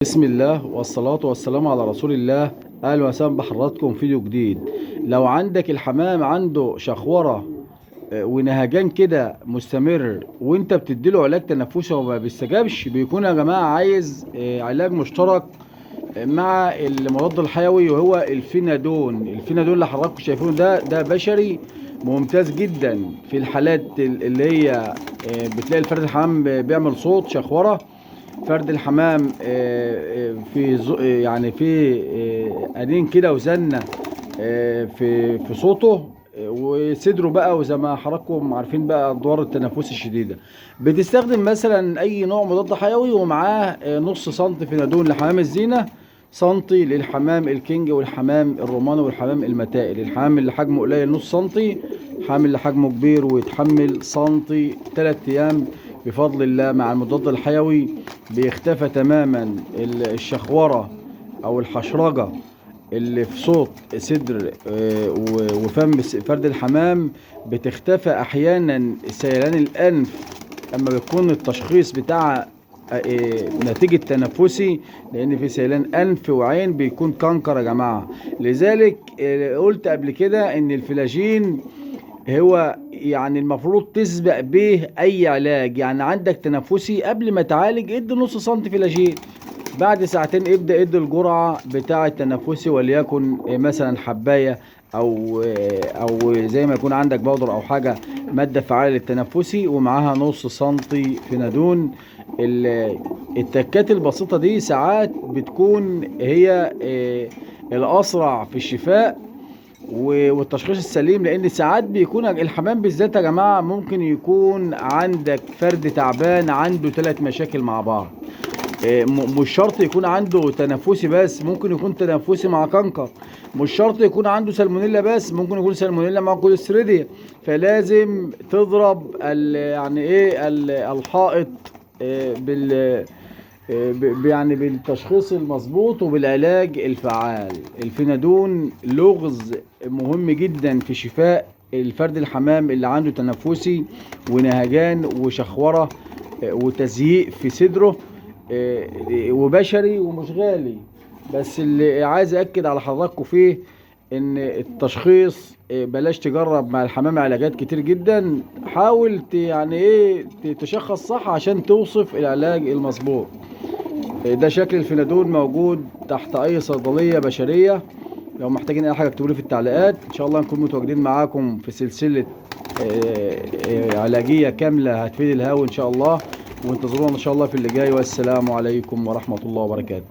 بسم الله والصلاة والسلام على رسول الله. أهلا وسهلا بحضراتكم في فيديو جديد. لو عندك الحمام عنده شخورة ونهجان كده مستمر وانت بتديله علاج تنفسي وما بيستجابش، بيكون يا جماعة عايز علاج مشترك مع المضاد الحيوي وهو الفينادون. الفينادون اللي حضراتكم شايفينه ده بشري ممتاز جدا في الحالات اللي هي بتلاقي الفرد الحمام بيعمل صوت شخورة، فرد الحمام في يعني في انين كده وزنه في صوته وصدره بقى، وزي ما حضراتكم عارفين بقى ادوار التنفس الشديدة. بتستخدم مثلا اي نوع مضاد حيوي ومعاه نص سنتي فينادون لحمام الزينة، سنتي للحمام الكينج والحمام الروماني والحمام المتائل. الحمام اللي حجمه قليل نص سنتي، الحمام اللي حجمه كبير ويتحمل سنتي 3 ايام بفضل الله. مع المضاد الحيوي بيختفى تماما الشخورة او الحشرجة اللي في صوت صدر وفم فرد الحمام، بتختفى احيانا سيلان الانف اما بيكون التشخيص بتاع نتيجة تنفسي، لان في سيلان انف وعين بيكون canker يا جماعة. لذلك قلت قبل كده ان الفلاجين هو يعني المفروض تسبق به اي علاج. يعني عندك تنفسي قبل ما تعالج ادي نص سنتي فلاجين، بعد ساعتين ابدأ ادي الجرعة بتاع التنفسي، وليكن مثلا حباية او زي ما يكون عندك بودر او حاجة مادة فعالة للتنفسي ومعاها نص سنتي فينادون. التكات البسيطة دي ساعات بتكون هي الأسرع في الشفاء والتشخيص السليم، لان ساعات بيكون الحمام بالذات يا جماعة ممكن يكون عندك فرد تعبان عنده 3 مشاكل مع بعض. مش شرط يكون عنده تنفسي بس، ممكن يكون تنفسي مع canker، مش شرط يكون عنده سالمونيلا بس، ممكن يكون سالمونيلا مع كوليستريديا. فلازم تضرب يعني ايه الحائط بال يعني بالتشخيص المظبوط وبالعلاج الفعال. الفينادون لغز مهم جدا في شفاء الفرد الحمام اللي عنده تنفسي ونهجان وشخورة وتزييق في صدره، وبشري ومش غالي. بس اللي عايز اكد على حضراتكم فيه ان التشخيص بلاش تجرب مع الحمام علاجات كتير جدا، حاول يعني ايه تشخص صح عشان توصف العلاج المظبوط. ده شكل الفينادون موجود تحت اي صيدلية بشرية. لو محتاجين اي حاجة اكتبوا لي في التعليقات، ان شاء الله نكون متواجدين معاكم في سلسلة علاجية كاملة هتفيد الهاوي ان شاء الله، وانتظرونا ان شاء الله في اللي جاي. والسلام عليكم ورحمة الله وبركاته.